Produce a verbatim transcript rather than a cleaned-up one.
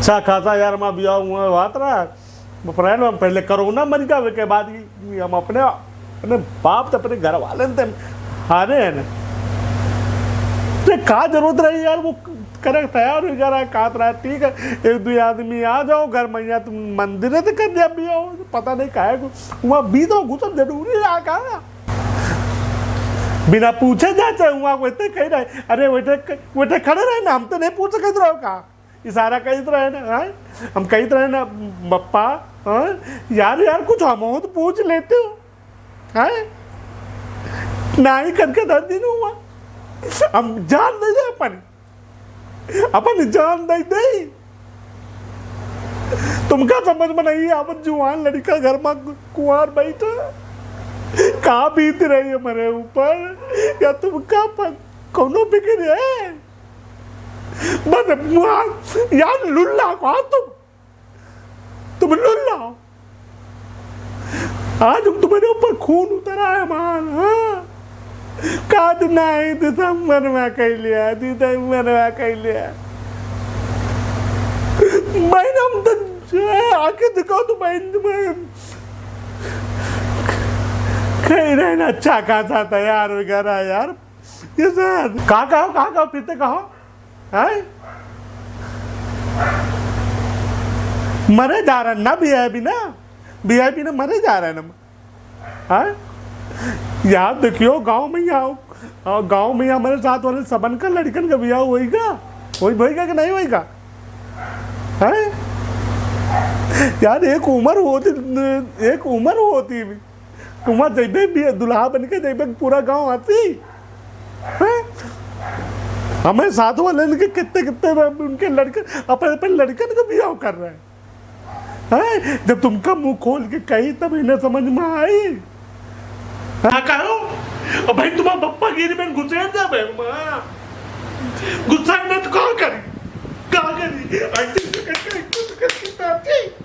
अच्छा खासा यार, हमार बियाह हुआ बात रहा, अप्रैल में, पहले कोरोना मर गया, के बाद ही हम अपने, अपने बाप तो अपने घर वाले थे, हारे हैं ना। तो का जरूरत रही यार, वो करे तैयार हो जा रहा है, कहत रहा है, "ठीक है, एक दो आदमी आ जाओ घर में, यहाँ तुम मंदिर से कर दिया बियाह हो।" पता नहीं काहे को वहाँ बीच में घुसब जरूरी रहा का? बिना पूछे जा चाहे वहाँ वैसे कह रहे, "अरे वैसे, वैसे खड़े रहे ना, हम तो नहीं पूछ सकते रहो का?" इशारा कहित रहे ना, हैं? हम कहित रहे ना, "बप्पा, हैं? यार, यार, कुछ हमहू तो पूछ लेते हो, हैं?" नाही करके दस दिन हुआ, हम जान दे दे अपन, अपन जान दे दे। तुमका समझ में नहीं आवत, जुआन लड़का घर में कुंवार बैठा, का बीत रही हमारे ऊपर, या तुमका प-, कौनो फिक्र है? बस मुआ-, यार लुल्ला को, हाँ, तुम, तुम लुल्ला हो। आज हम तुम्हारे ऊपर खून उतरा है हमार, हाँ? का तू नहीं, तू सब मनवा कह लिया, तू सब मनवा कह लिया। भाई, हम तो आके दिखाओ तो भाई, तुम्हें कहीं रहना अच्छा खासा तैयार वगैरह यार। ये सर। का कहो, का कहो, फिर से कहो। हैं? मरे जा रहे हैं ना वीआईपी ना, वीआईपी ना मरे जा रहे हैं ना। हैं? यार देखियो, गाँव में यहाँ, आ, गाँव में हमारे साथ वाले सबन का लड़कन का बियाह होइगा, होई, होइगा कि नहीं होइगा? हैं? यार एक उम्र होती, एक उम्र होती, तुम जइबे भी दुल्हा बन के जइबे, पूरा गाँव हंसी। हैं? हमें साधु वाले के कितने, कितने उनके लड़के, अपने, अपने लड़कन का बियाह कर रहे हैं। हैं? जब तुमका मुंह खोल के कही तब इन्हें समझ में आई। हाँ, कहो? अब भाई तुम्हारा बप्पा गिरी में गुस्से जाबे, माँ। गुस्सा में तो का करी? का करी? ऐसे तो करके, ऐसे तो करके,